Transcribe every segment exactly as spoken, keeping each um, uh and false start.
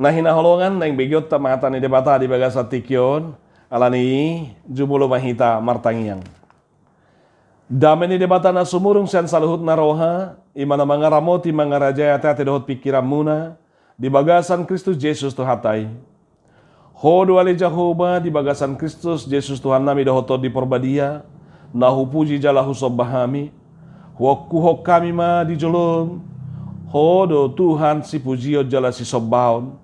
Na hinaholongan, naeng begeonta ma hata ni Debata di bagasan tingki on, alani i jumolo ma hita martangiang. Dame ni Debata na sumurung sian saluhutna roha, i ma na mangaramoti mangarajai ateate dohot pingkiranmuna, di bagasan Kristus Jesus Tuhanta i. Ho do ale Jahowa, di bagasan Kristus Jesus Tuhannami dohot Tondi Porbadia, na hupuji jala husomba hami, huongkuhon hami ma di jolom, Ho do Tuhan sipujion jala sisombaon.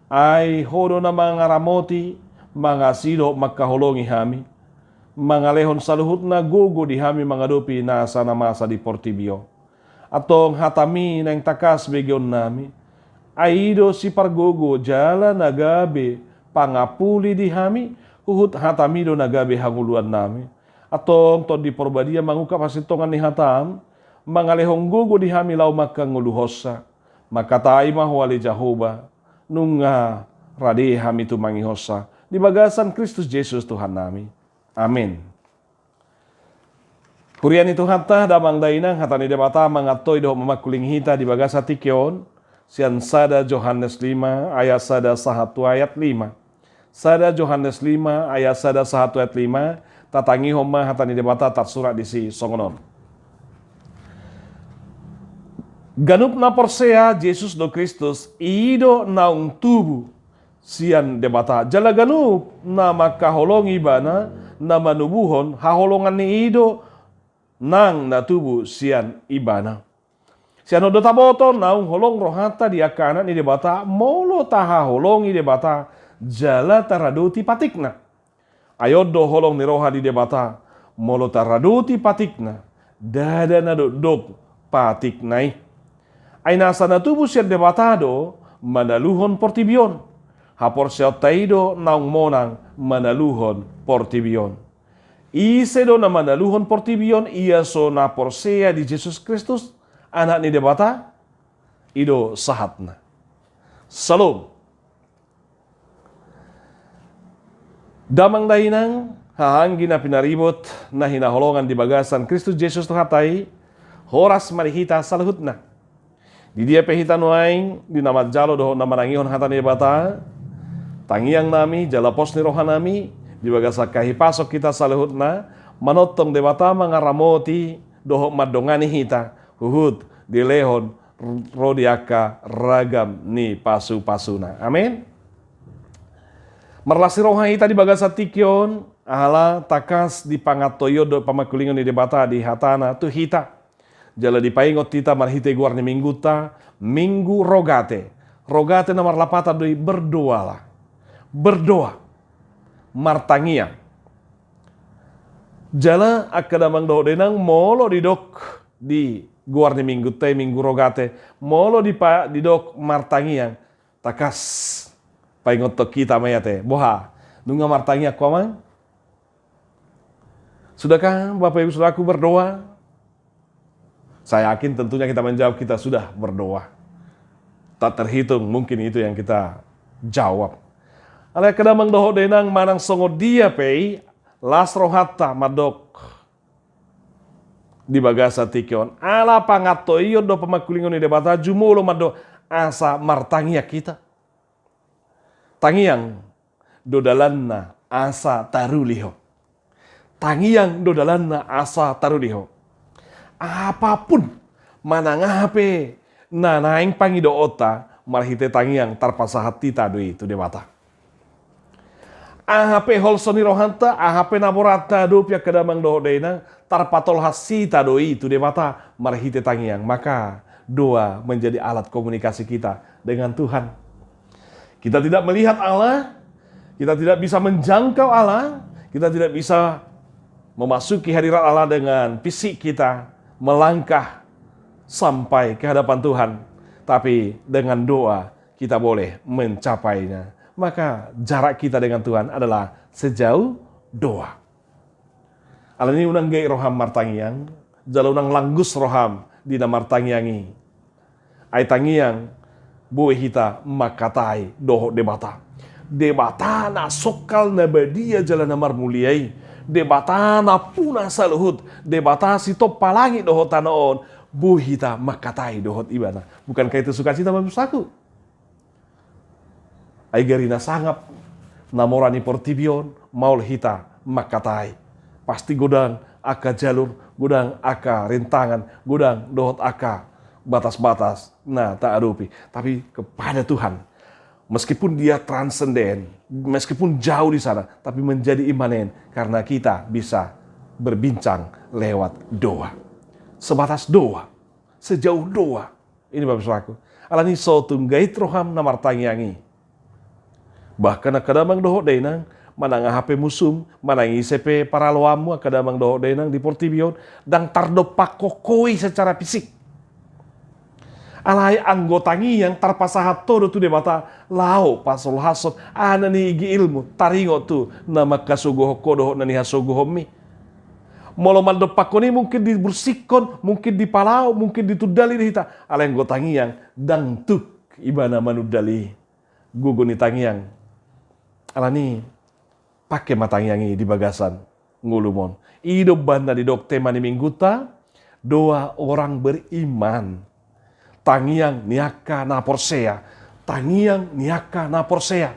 Ai Ho do na mangaramoti, mangasihi dohot mangkaholongi hami, mangalehon saluhutna gogo di hami mangadopi nasa na masa di portibi on. Antong hatami naeng tangkas begeonnami, ai i do sipargogo jala na gabe pangampuli di hami, huhut hatami do na gabe hangoluannami. Antong Tondi Porbadia mangungkap hasintongan ni hatam, mangalehon gogo di hami laho mangkangoluhonsa. Mangkatai ma Ho ale Jahowa, nunga rade hami tumangihonsa, di bagasan Kristus Jesus Tuhannami. Amin. Huria ni Tuhanta, damang dainang, hata ni Debata mangantoi dohot mamangkulingi hita di bagasan tingki on, sian sada Johannes lima ayat sada sahat tu ayat lima. Sada Johannes lima ayat sada sahat tu ayat lima, tatangihon ma hata ni Debata tarsurat disi songon on. Ganup na porsea Jesus do Kristus, i do naung tubu sian Debata. Jala ganup na mangkaholongi Ibana, na manubuhon haholongan ni i do nang na tubu sian Ibana. Sian on do taboto naung holong rohanta di angka anak ni Debata, molo tahaholongi Debata jala taradoti patikna. Ai on do holong ni roha ni Debata, molo taradoti patikna, ndada na dokdok patikna i. Ai nasa na tubu sian Debata do manaluhon portibi on. Haporseaonta i do naung monang manaluhon portibi on. Ise do na manaluhon portibi on, ia so na porsea di Jesus Kristus, Anak ni Debata? I do sahatna. Salom. Damang dainang, haha anggi na pinaribot, na hinaholongan di bagasan Kristus Jesus Tuhanta i, horas ma di hita saluhutna. Di dia pe hita nuaeng, di na manjalo dohot na manangihon hata ni Debata, tangiangnami, jala pos ni rohanami, di bagasan hahipason hita saluhutna, manongtong Debata mangaramoti dohot mandongani hita, huhut dilehon ro di angka ragam ni pasupasuna. Amin. Marlas ni roha hita di bagasan tingki on, ala tangkas di pangantoion dohot pamangkulingon ni Debata di hatana tu hita. Jala dipaingot hita marhite goar ni minggunta, Minggu Rogate. Rogate na marlapatan do i berdoalah. Berdoa. Martangiang. Jala angka damang dohot dainang, molo didok di goar ni minggunta i, Minggu Rogate, molo dipa-, didok martangiang, tangkas paingothon hita ma i ate. Boha, nunga martangiang ho amang? Sudahkah Bapak Ibu Saudaraku berdoa? Saya yakin tentunya kita menjawab, kita sudah berdoa. Tak terhitung mungkin itu yang kita jawab. Alai angka damang dohot dainang, manang songon dia pe i, las rohanta mandok di bagasan tingki on, ala pangantoion dohot pamangkulingon ni Debata, jumolo mandok asa martangiang hita. Tangiang do dalanna asa taruli ho. Tangiang do dalanna asa taruli ho. Apapun, manang aha pe na naeng pangidoonta, marhite tangiang tarpasahat hita do i tu Debata. Aha pe holso ni rohanta, aha pe na borat tahadopi angka damang dohot dainang, tarpatolhas hita do i tu Debata marhite tangiang. Maka doa menjadi alat komunikasi kita dengan Tuhan. Kita tidak melihat Allah, kita tidak bisa menjangkau Allah, kita tidak bisa memasuki hadirat Allah dengan fisik kita, melangkah sampai ke hadapan Tuhan. Tapi dengan doa kita boleh mencapainya. Maka jarak kita dengan Tuhan adalah sejauh doa. Alani i unang gek roham martangiang, jala unang langgus roham di na martangiang i. Ai tangiang, boi hita mangkatai dohot Debata. Debata na songkal, na badia jala na marmulia i. Debata nampuna saluhut, Debata sitompa langit dohot tano on, boi hita mangkatai dohot Ibana. Bukankah itu sukacita, Bapak Ibu Saudaraku? Ai gari na sangap na mora ni portibi on, maol hita mangkatai. Pasti godang angka jalur, godang angka rintangan, godang dohot angka batas-batas na taadopi. Tapi kepada Tuhan, meskipun dia transenden, meskipun jauh di sana, tapi menjadi imanen karena kita bisa berbincang lewat doa. Sebatas doa, sejauh doa. Ini Bapak Ibu Saudaraku. Alani so tung gait roham na martangiang i. Bahkan angka damang dohot dainang, manang aha pe musum, manang ise pe paraloanmu angka damang dohot dainang di portibi on, ndang tardompakhon ho i secara fisik. Alai anggo tangiang tarpasahat ho do tu Debata, laho pasolhashon aha na niigilmu, taringot tu na mangkasogohon ho dohot na nihasogohonmi. Molo mandompakhon i mungkin dibursikhon, mungkin dipalao, mungkin ditundali do hita. Alai anggo tangiang, ndang tuk ibana manundali gogo ni tangiang. Alani, pangke ma tangiang i di bagasan ngolum on. I do umbahen na didok tema ni minggunta, doa orang beriman. Tangiang ni angka na porsea. Tangiang ni angka na porsea.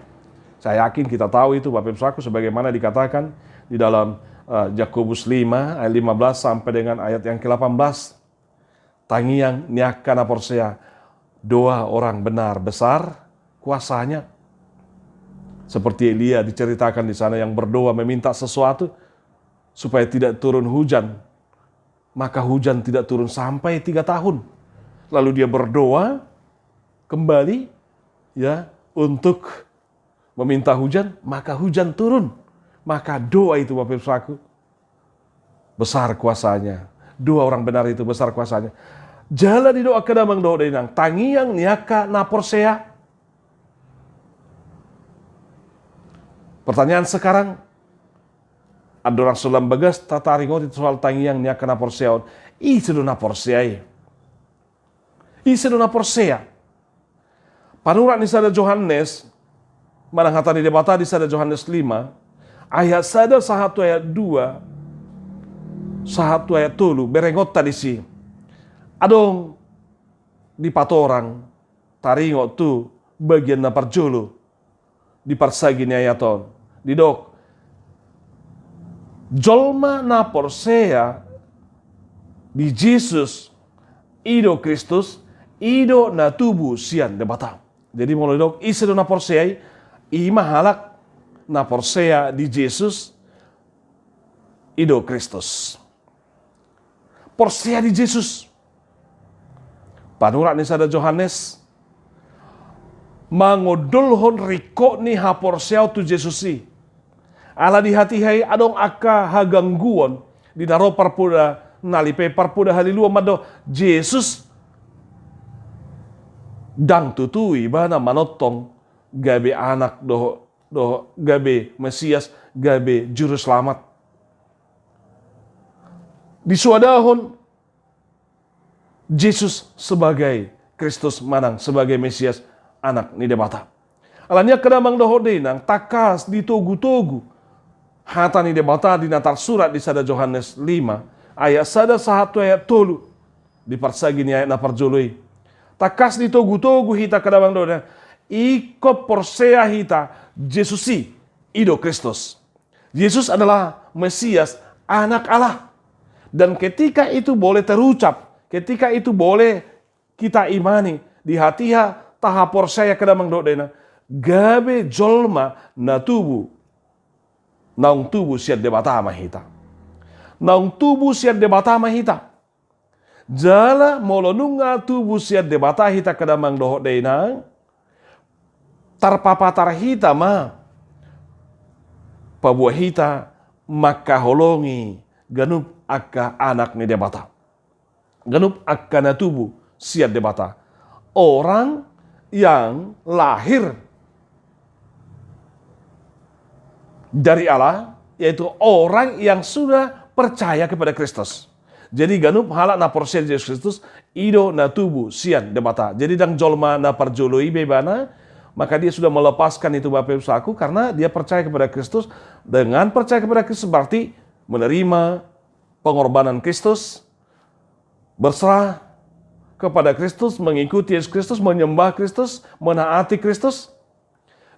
Saya yakin kita tahu itu, Bapak Ibu Saudaraku, sebagaimana dikatakan di dalam, eh, Yakobus lima ayat lima belas sampai dengan ayat yang kedelapan belas. Tangiang ni angka na porsea, doa orang benar besar kuasanya. Seperti Elia diceritakan di sana yang berdoa meminta sesuatu supaya tidak turun hujan. Maka hujan tidak turun sampai tiga tahun. Lalu dia berdoa kembali, ya, untuk meminta hujan, maka hujan turun. Maka doa itu, Bapak Ibu Saudaraku, besar kuasanya. Doa orang benar itu besar kuasanya. Jala didok angka damang dohot dainang, tangiang ni angka na porsea. Pertanyaan sekarang, andorang so lam bagas tataringoti soal tangiang ni angka na porsea on, ise do na porsea i? Ise do na porsea? Panurat ni sada Johannes, manang hata ni Debata di sada Johannes lima, ayat sada sahat tu ayat dua, sahat tu ayat tolu, berengonta disi. Adong dipatorang, taringot tu bagian na parjolo di parsagi ni ayat on. Didok, jolma na porsea di Jesus, i do Kristus, i do na tubu sian Debata. Jadi molo didok, ise do na porsea i, i ma halak na porsea di Jesus, i do Kristus. Porsea di Jesus. Panurat ni sada Johannes mangondolhon ringkot ni haporseaon tu Jesus i. Ala di hatiha i adong angka hagangguon, di na ro parpoda nalip i, parpoda haliluon mandok Jesus ndang tutu ibana manongtong gabe anak dohot, dohot gabe Mesias, gabe Juruselamat. Disoadahon Jesus sebagai Kristus manang sebagai Mesias, Anak ni Debata. Alani i angka damang dohot dainang, tangkas ditogu-togu hata ni Debata di na tarsurat di sada Johannes lima ayat sada sahat tu ayat tolu di parsagi ni ayat na parjolo i. Tangkas ditogu-togu hita angka damang dohot dainang, ingkon porsea hita Jesus i, i do Kristus. Yesus adalah Mesias, Anak Allah. Dan ketika itu boleh terucap, ketika itu boleh kita imani, di hatiha tahaporseai angka damang dohot dainang, gabe jolma na tubu, naung tubu sian Debata ma hita. Naung tubu sian Debata ma hita. Jala molo nunga tubu sian Debata hita angka damang dohot dainang, tarpapatar hita ma paboa hita mangkaholongi ganup angka anak ni Debata. Ganup angka na tubu sian Debata. Orang yang lahir dari Allah, yaitu orang yang sudah percaya kepada Kristus. Jadi ganup halak na porsea di Jesus Kristus, i do na tubu sian Debata. Jadi ndang jolma na parjolo i be ibana, maka dia sudah melepaskan itu Bapak Ibu Saudaraku, karena dia percaya kepada Kristus. Dengan percaya kepada Kristus berarti menerima pengorbanan Kristus, berserah kepada Kristus, mengikuti Yesus Kristus, menyembah Kristus, menaati Kristus.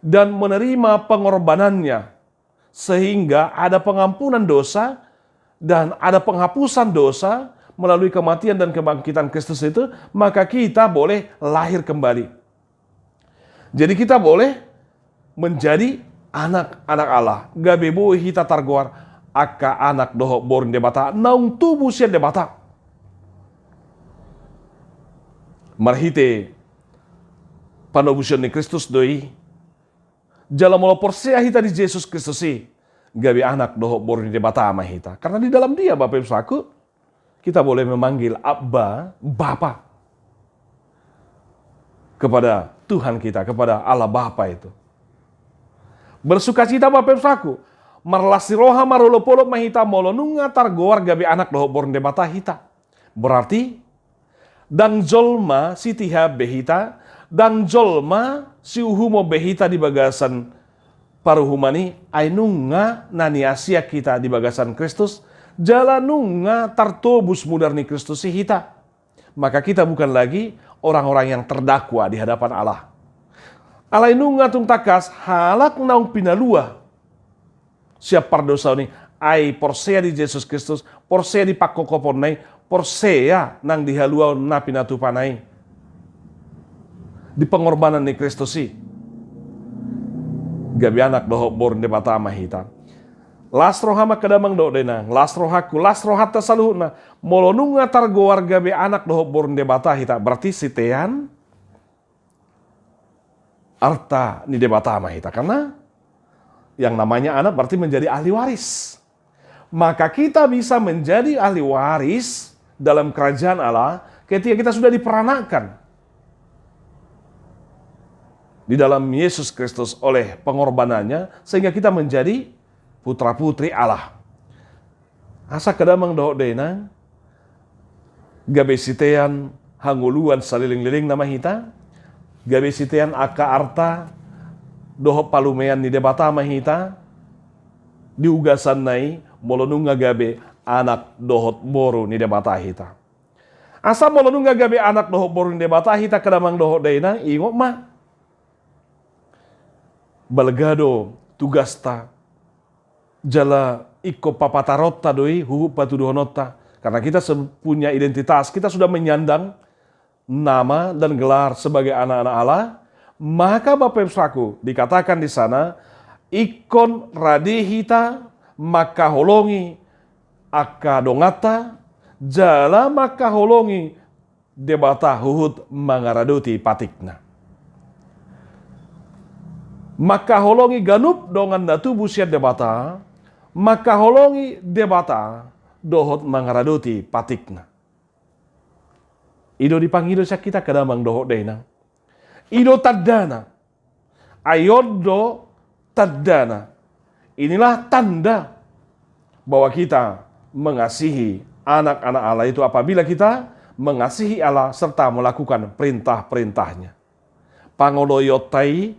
dan menerima pengorbanannya, sehingga ada pengampunan dosa dan ada penghapusan dosa melalui kematian dan kebangkitan Kristus itu, maka kita boleh lahir kembali. Jadi kita boleh menjadi anak-anak Allah. Gabe boi hita targoar angka anak dohot boru ni Debata, naung tubu sian Debata. Marhite panobusion ni Kristus do i. Jala molo porsea hita di Jesus Kristus i, gabe anak dohot boru ni Debata ma hita. Karena di dalam Dia, Bapak Ibu Saudaraku, kita boleh memanggil Abba, Bapa, kepada Tuhan kita, kepada Allah Bapa itu. Bersukacita, Bapak Ibu Saudaraku, marlas ni roha, marolopolop ma hita molo nunga targoar gabe anak dohot boru ni Debata hita. Berarti, ndang jolma sitihahon be hita, ndang jolma siuhumon be hita di bagasan paruhuman i, ai nunga na niasian hita di bagasan Kristus, jala nunga tartobus mudar ni Kristus i hita. Maka kita bukan lagi orang-orang yang terdakwa di hadapan Allah. Alai nunga tung tangkas halak naung pinalua sian pardosaon i, ai porsea di Jesus Kristus, porsea di pangkophoponna i, porsea nang di haluaon na pinatupana i, di pengorbanan ni Kristus i. Gabe anak dohot boru ni Debata ma hita. Las roham angka damang dohot dainang, las rohangku, las rohanta saluhutna, molo nunga targoar gabe anak dohot boru ni Debata hita, berarti sitean arta ni Debata ma hita. Karena yang namanya anak berarti menjadi ahli waris. Maka kita bisa menjadi ahli waris dalam kerajaan Allah ketika kita sudah diperanakkan di dalam Yesus Kristus oleh pengorbanannya, sehingga kita menjadi putra-putri Allah. Asa angka damang dohot dainang, gabe sitean hangoluan saleleng-lelengna ma hita, gabe sitean angka arta dohot palumean ni Debata ma hita, di ugasanna i molo nunga gabe anak dohot boru ni Debata hita. Asa molo nunga gabe anak dohot boru ni Debata hita angka damang dohot dainang, ingot ma, balga do tugasta, jala ingkon papataronta do i huhut patuduhononta. Karena kita se-, punya identitas, kita sudah menyandang nama dan gelar sebagai anak-anak Allah, maka Bapak Ibu Saudaraku, dikatakan di sana, ingkon rade hita mangkaholongi angka donganta, jala mangkaholongi Debata huhut mangaradoti patikna. Mangkaholongi ganup dongan na tubu sian Debata, mangkaholongi Debata dohot mangaradoti patikna. I do dipangido sian hita angka damang dohot dainang. I do tandana. Ai on do tandana. Inilah tanda bahwa kita mengasihi anak-anak Allah itu apabila kita mengasihi Allah serta melakukan perintah-perintahnya. Pangoloionta i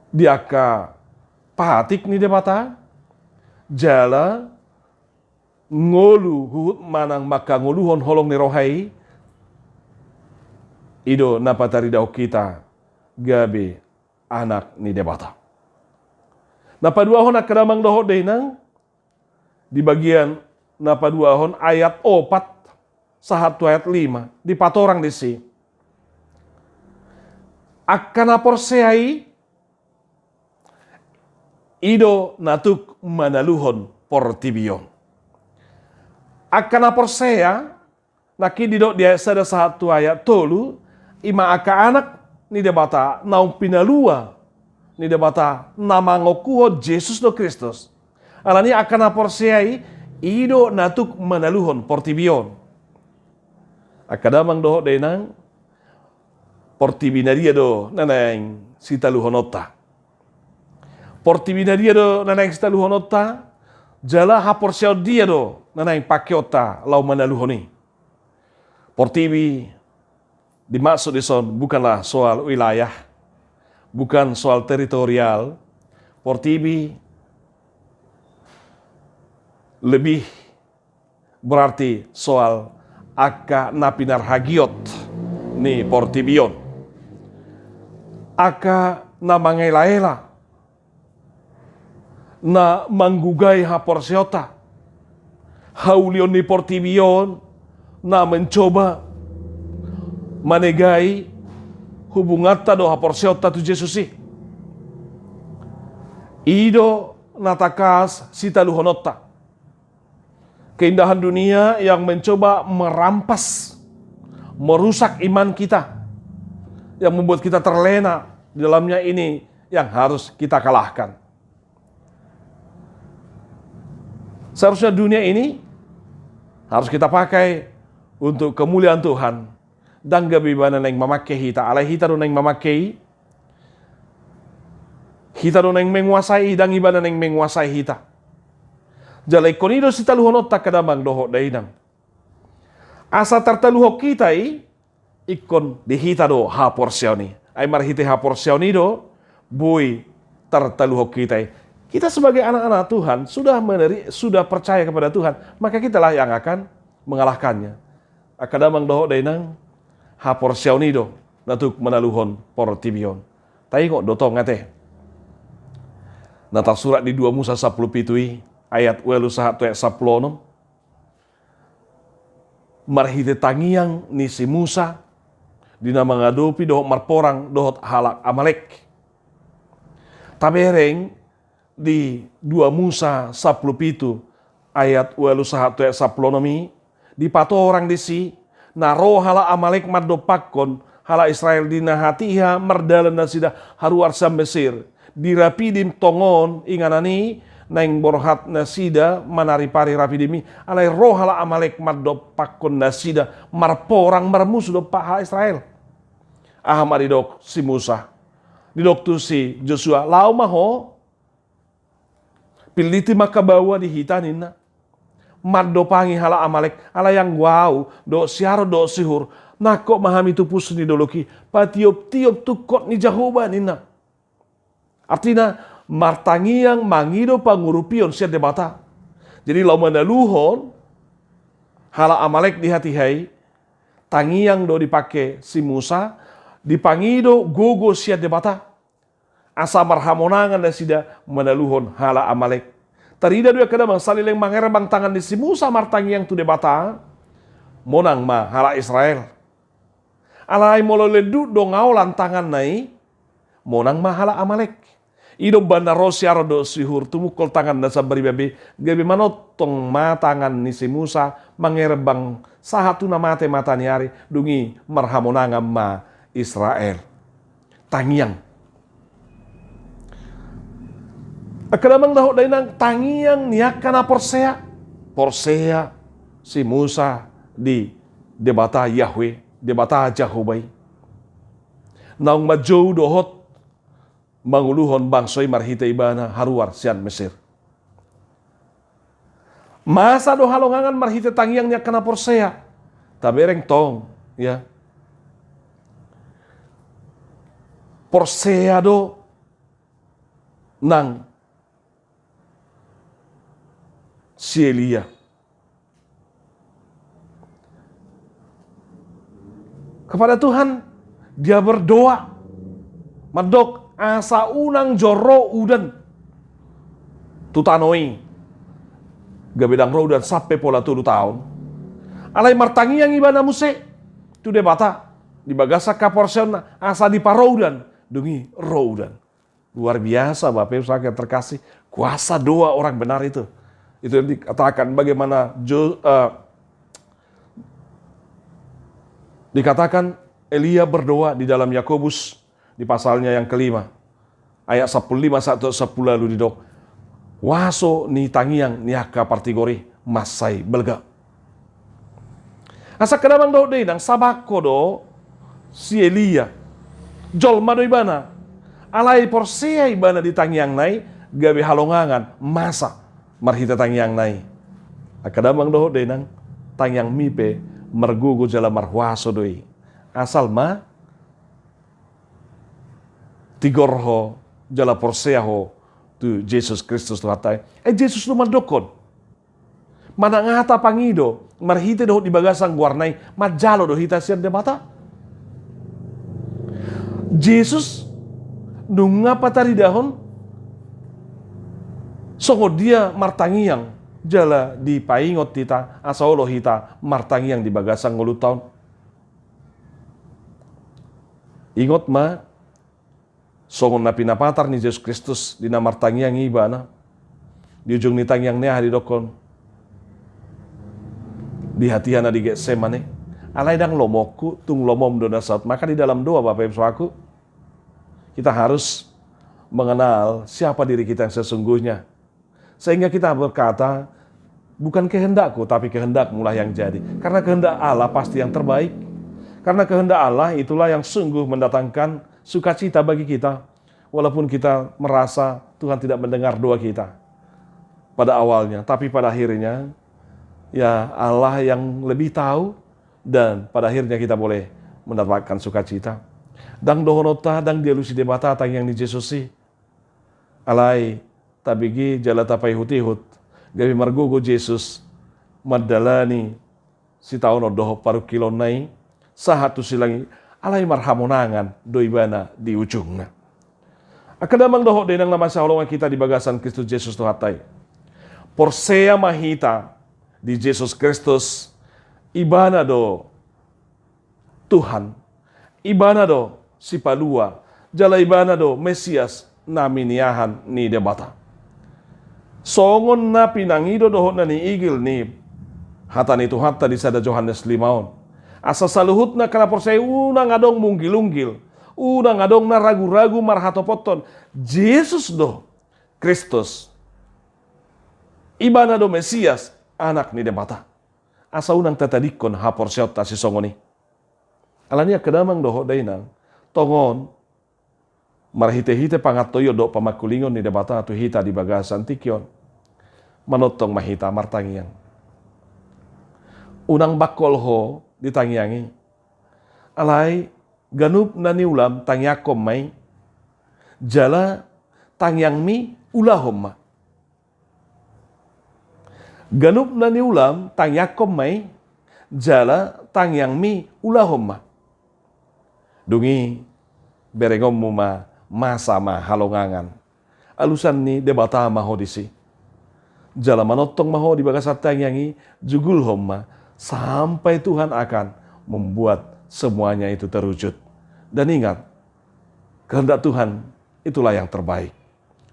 di angka patik ni Debata, jala ngolu huhut manang mangkangoluhon holong ni roha i, i do na pataridahon hita gabe anak ni Debata. Na paduahon angka damang dohot dainang, di bagian na paduahon ayat opat sahat tu ayat lima, dipatorang disi. Angka na porsea i, i do na tuk manaluhon portibi on. Angka na porsea, nangkin didok di ayat sada sahat tu ayat tolu, i ma angka anak ni Debata, naung pinalua ni Debata, na mangokuhon Jesus do Kristus. Alani i angka na porsea i, i do na tuk manaluhon portibi on. Angka damang dohot dainang, portibi na dia do na naeng sitaluhononta? Portibi na dia do na naeng sitaluhononta? Jala haporseaon dia do na naeng pakeonta laho manaluhon i? Portibi dimaksud dison bukanlah soal wilayah, bukan soal teritorial. Portibi lebih berarti soal angka na pinarhagiot ni portibi on. angka na mangelaela, na manggugai haporseaonta, haulion ni portibi on na mencoba manegai hubunganta dohot haporseaonta tu Jesus i. I do na tangkas sitaluhononta. Keindahan dunia yang mencoba merampas, merusak iman kita, yang membuat kita terlena di dalamnya, ini yang harus kita kalahkan. Seharusnya dunia ini harus kita pakai untuk kemuliaan Tuhan. Ndang gabe ibana naeng mamangke hita, alai hita do naeng mamangke i. Hita do naeng menguasai i, ndang ibana naeng menguasai hita. Jala ingkon i do sitaluhononta angka damang dohot dainang. Asa tartaluhon hita i, ingkon di hita do haporseaon i. Ai marhite haporseaon i do boi tartaluhon hita i. Kita sebagai anak-anak Tuhan sudah meneri-, sudah percaya kepada Tuhan, maka kitalah yang akan mengalahkannya. Angka damang dohot dainang, haporseaon i do na tuk manaluhon portibi on. Taingot do tong ate na tarsurat di dua Musa sampulu pitu i, ayat ualu sahat tu ayat sampulu onom. Marhite tangiang ni si Musa di na mangadopi dohot marporang dohot halak Amalek. Tabereng di dua Musa sampulu pitu ayat ualu sahat tu ayat sampulu onom i, dipatorang disi na ro halak Amalek mandompakkon halak Israel di na hatiha mardalan nasida haruar sian Mesir. Di Rapidim tongon inganan i, naeng borhat nasida manaripari Rapidim i, alai ro halak Amalek mandompakkon nasida marporang marmusu dompak halak Israel. Aha ma didok si Musa? Didok tu si Josua, laho ma ho, pilliti ma angka baoa di hita ninna, mandompangi halak Amalek, alai anggo ahu dohot si Aron dohot si Hur, nangkok ma hami tu pus ni dolok i, patioptiop tungkot ni Jahowa ninna. Artina, martangiang mangido pangurupion sian Debata. Jadi laho manaluhon halak Amalek di hatiha i, tangiang do dipangke si Musa, dipangido gogo sian Debata. Asa marhamonangan nasida manaluhon halak Amalek. Tarida do i angka damang, saleleng mangerbang tangan ni si Musa martangiang tu Debata, monang ma halak Israel. Alai molo lendut do ngaolan tanganna i, monang ma halak Amalek. I do umbahen na ro si Aron dohot si Hur, tumungkol tanganna sambaribabe, gabe manongtong ma tangan ni si Musa mangerbang sahat tu na mate mataniari, dung i marhamonangan ma Israel. Tangiang. Angka damang dohot dainang, tangiang ni angka na porsea. Porsea si Musa di Debata Yahweh, Debata Jahowa i. Naung manjou dohot manguluhon bangso i marhite ibana haruar sian Mesir. Masa do halongangan marhite tangiang ni angka na porsea. Tabereng tong, ya. Porsea do nang si Elia. Kepada Tuhan, dia berdoa. Mandok, asa unang jolo ro udan tu tano i. Gabe ndang ro udan sampe pola tolu taon. Alai martangiang ibana muse tu Debata di bagasan haporseaonna, asa diparo udan, dung i ro udan. Luar biasa, Bapak Ibu Saudara yang terkasih, kuasa doa orang benar itu. Itu yang dikatakan bagaimana Jo-, eh, dikatakan Elia berdoa di dalam Yakobus di pasalnya yang kelima, ayat sampulu lima sahat tu sampulu ualu didok, huaso ni tangiang ni angka partigor i mansai balga. Asa angka damang dohot dainang, sabangko do si Elia. Jolma do ibana. Alai porsea ibana di tangiangna i, gabe halongangan masa marhite tangiangna i. Angka damang dohot dainang, tangiangmi pe margogo jala marhuaso do i. Asal ma tigor ho jala porsea ho tu Jesus Kristus Tuhanta i. Eh, Jesus do mandokkon. Manang aha tapangido marhite dohot di bagasan goarna i, manjalo do hita sian Debata. Jesus nunga pataridahon songon dia martangiang, jala dipaingot hita asa olo hita martangiang di bagasan ngolunta on. Ingot ma, songon na pinapatar ni Jesus Kristus di na martangiang ibana, di ujung ni tangiang ni aha didokkon di hatiha na di Getsemane, "Alai ndang lomoku, tung lomom do na saut." Maka di dalam doa, Bapak Ibu Saudaraku, kita harus mengenal siapa diri kita yang sesungguhnya. Sehingga kita berkata, "Bukan kehendakku, tapi kehendak-Mu lah yang jadi." Karena kehendak Allah pasti yang terbaik. Karena kehendak Allah itulah yang sungguh mendatangkan sukacita bagi kita. Walaupun kita merasa Tuhan tidak mendengar doa kita pada awalnya, tapi pada akhirnya, ya, Allah yang lebih tahu, dan pada akhirnya kita boleh mendapatkan sukacita. Ndang dohononta, ndang dialusi Debata tangiang ni Jesus i. Alai tabege jala tapaihut-ihut, gabe margogo Jesus mandalani sitaonon dohot parungkilonna i, sahat tu silang i, alai marhamonangan do ibana di ujungna. Angka damang dohot dainang na masihaholongan hita di bagasan Kristus Jesus Tuhanta i. Porsea ma hita di Jesus Kristus, ibana do Tuhan, ibana do Sipalua, jala ibana do Mesias na miniahan ni Debata. Songon na pinangido dohot na niigil ni hata ni Tuhanta di sada Johannes lima on. Asa saluhutna angka na porsea i unang adong munggil-unggil, unang adong na ragu-ragu marhatopothon, Jesus do Kristus. Ibana do Mesias, Anak ni Debata. Asa unang tatadingkon haporseaonta sisongon i. Alani i angka damang dohot dainang, tongon marhite-hite pangantoion dohot pamangkulingon ni Debata tu hita di bagasan tingki on, manongtong ma hita martangiang. Unang bangkol ho di tangiang i. Alai ganup na niulam tangiangkon ma i, jala tangiangmi ulahon ma. Ganup na niulam tangiangkon ma i, jala tangiangmi ulahon ma. Dung i berengonmu ma masa ma halongangan. Alusan ni Debata ma ho disi. Jala manongtong ma ho di bagasan tangiang i, jugulhon ma sampai Tuhan akan membuat semuanya itu terwujud. Dan ingat, kehendak Tuhan itulah yang terbaik.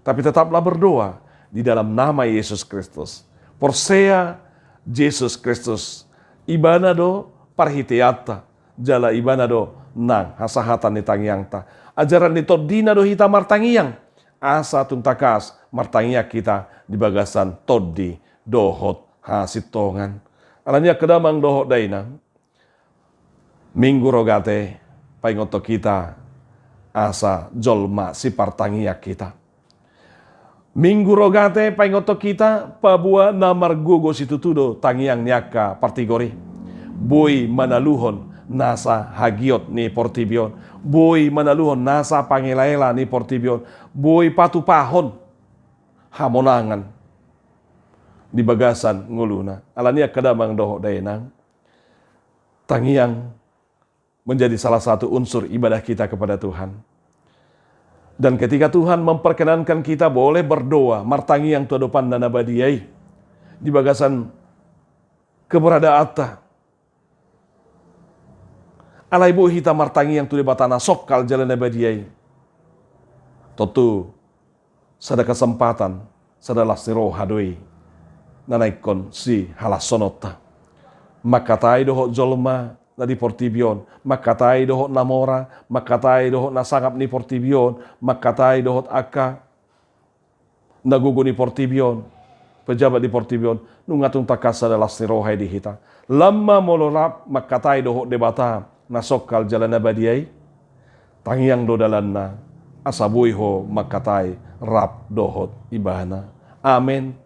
Tapi tetaplah berdoa di dalam nama Yesus Kristus. Porsea Jesus Kristus, ibana do parhiteanta, jala ibana do nang hasahatan ni tangiangta. Ajaran ni tondina do hita martangiang, asa tung tangkas martangiang hita di bagasan tondi dohot hasintongan. Alani i angka damang dohot dainang, Minggu Rogate paingothon hita asa jolma sipartangiang hita. Minggu Rogate paingothon hita paboa na margogo situtu do tangiang ni angka partigor i. Boi manaluhon nasa hagiot ni portibi on, boi manaluhon nasa pangelaela ni portibi on, boi patupahon hamonangan di bagasan ngoluna. Alani i angka damang dohot dainang, tangiang menjadi salah satu unsur ibadah kita kepada Tuhan. Dan ketika Tuhan memperkenankan kita boleh berdoa, martangiang tu adopan-Na na badia i, di bagasan keberadaanta, alai boi hita martangiang tu Debata na songkal jala na badia i, tontu sada kesempatan, sada las ni roha do i na ingkon sihalashononta. Mangkatai dohot jolma na di portibi on, mangkatai dohot na mora, mangkatai dohot na sangap ni portibi on, mangkatai dohot angka na gogo ni portibi on, pejabat di portibi on, nunga tung tangkas sada las ni roha i di hita. Lam ma molo rap mangkatai dohot Debata na songkal jala na badia i, tangiang do dalanna, asa boi ho mangkatai rap dohot Ibana. Amen.